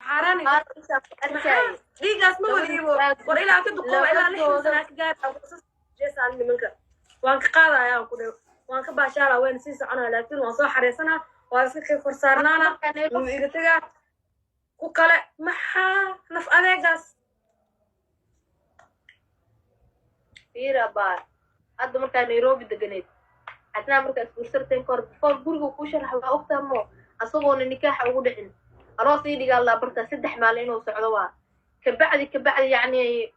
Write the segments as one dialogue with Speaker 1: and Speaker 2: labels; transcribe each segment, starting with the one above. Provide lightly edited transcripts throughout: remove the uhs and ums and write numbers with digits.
Speaker 1: Xaaraan.
Speaker 2: Arkay.
Speaker 1: Dhiigaas ma wadiibo. War ilaa ka duqooba, ilaa 60 sanaa ka gaar nimanka waan ka qaadaya, ku dhe waan ka baashaala, waan sii soconaya, laakiin waan soo xariisanaa, waan iska kay korsaarnaana, wuu iga tegaa ku kale. Maxaa naf adeegaas?
Speaker 2: Fiira baa hadda markaa Nairobi deganeed, xasnaa markaa isguursarteen kahor, before guriga kuu sharax, waa ogtaa mo asagoona nikaaxa ugu dhicin anoo sii dhigaa laa bartaa 3 maalin inuu socdo, waa kabacdi yacni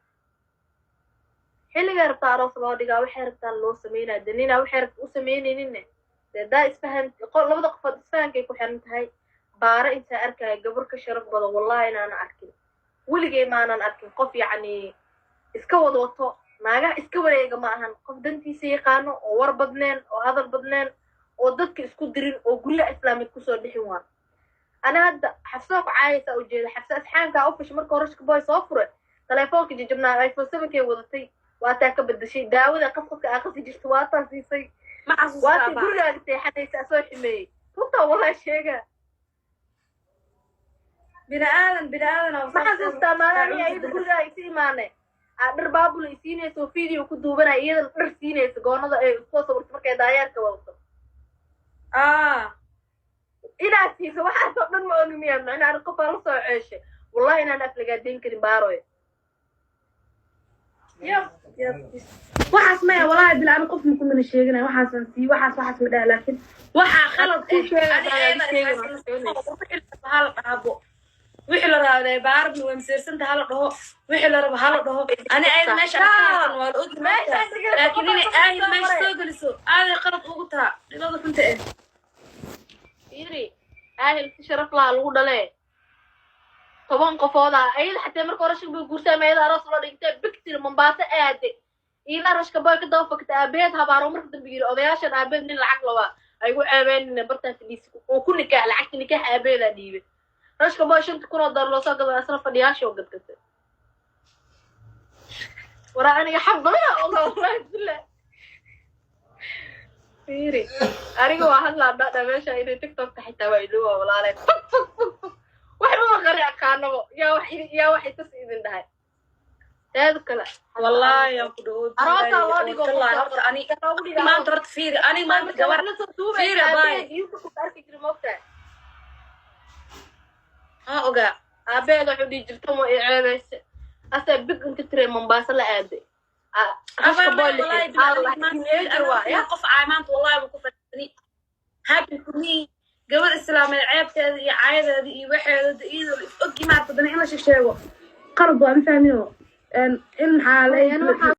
Speaker 2: xilligay rabtaa aroos loo dhigaa, waxay rabtaan loo sameynaa danina, waxay rabta u sameynayninne. Dee daa isfahan, labada qofood isfahankay ku xiran tahay. Baare intaa arkaya gabar ka sharaf badan, wallahi inaana arkin weligay, maanan arkin qof yacni iska wad wato naagaha iska wareega. Ma ahan qof dantiisa yaqaano oo war badneen oo hadal badneen oo dadka isku dirin oo guryaha islaameed kusoo dhixin. Waa ana hadda Xafsoo ku caayaysaa ujeeda. Xafsa asxaankaa u fashay marka hore boy soo fure telefoonka jajabnaa, iPhone 7 kay wadatay, waataa ka bedeshay, daawada qasqaska aa qasi jirta waataa siisay.
Speaker 1: Ma xasuustaa?
Speaker 2: Waatii
Speaker 1: Baa
Speaker 2: gurigaaga seexanaysa soo ximeeyey, runtaa walaa sheega.
Speaker 1: Bini aadan, bini aadan.
Speaker 2: Ma xasuustaa maalin ayada gurigaa isi imaanay, aa dhar baabula isiinaysa oo video ku duubanaya, iyadana dhar siinaysa, goonada ay isoo sawirta markay daayeerka wadato inaad siiso? Waxaasoo dhan ma ogi miyaa? Macnaa ani qofaa la soo ceeshay, wallahi inaan aflagaadeyn karin, baaroy.
Speaker 1: Yep. Waxaas maya, walaahi bila ani qof makumana sheeganaya waxaasan sii, waxaas ma dhaha, laakiin waxaa khalad
Speaker 2: Ku sheega,
Speaker 1: ani
Speaker 2: baa
Speaker 1: ayada
Speaker 2: sheega,
Speaker 1: is hala dhahabo wixii la rabaa, baarabna way masiirsanta, hala dhaho wixii la rabo, hala dhaho. Ani ayada meesha iska waa la ogi, laakiin inay aahid meesha soo geliso aaday qalad ugu taha dhibada xunta eh.
Speaker 2: Fiiri, Aahil si sharaf laha lagu dhalee, 10 qofooda ayada xatee marka hore shak bay guursaama, ayada aroos loo dhigtay, bigtir Mombaaso aade, iyada rashka boy ka daba fakta, aabaheed habaaro marka dambe yiri odayaashan aabaheed nin lacag labaa ay gu ceebeen bartaa fadhiisi oo ku nikaax, lacagta nikaax aabaheedaa dhiibay. Rashka boy $5,000 loo soo gaday, asna fadhiyaasha oo gadgatay. Waraa aniga xab badana oga, wallahi billah. Fiiri, aniga waa hadlaa dhadha meesha inay TikTokta xitaa waa iloowa, walaalay. Fog fog fog fog, wax maba qari aqaanabo. Yaa wax itas idin dhahay teeda kale?
Speaker 1: Wallaahi yaa ku dhawo.
Speaker 2: Aroosaa loo dhigo.
Speaker 1: Horta ani maanta, horta fiiri, ani maanta gabar fiiri baay.
Speaker 2: Arki jiri moogtahay?
Speaker 1: Ha ogaa.
Speaker 2: Aabeed wuxuu dhihi jirta ma i ceebeyse, asaa big inta tiree Mombaaso la aaday. Rashka boy teenager waa ya.
Speaker 1: Qof caay maanta wallahi ma ku fadhini. Happy for me, gabadh islaameed ceebteeda iyo caayadeeda iyo waxeeda iyadoo la is ogi maarta dana in la sheego qalad waa, ma fahmino in maxaa la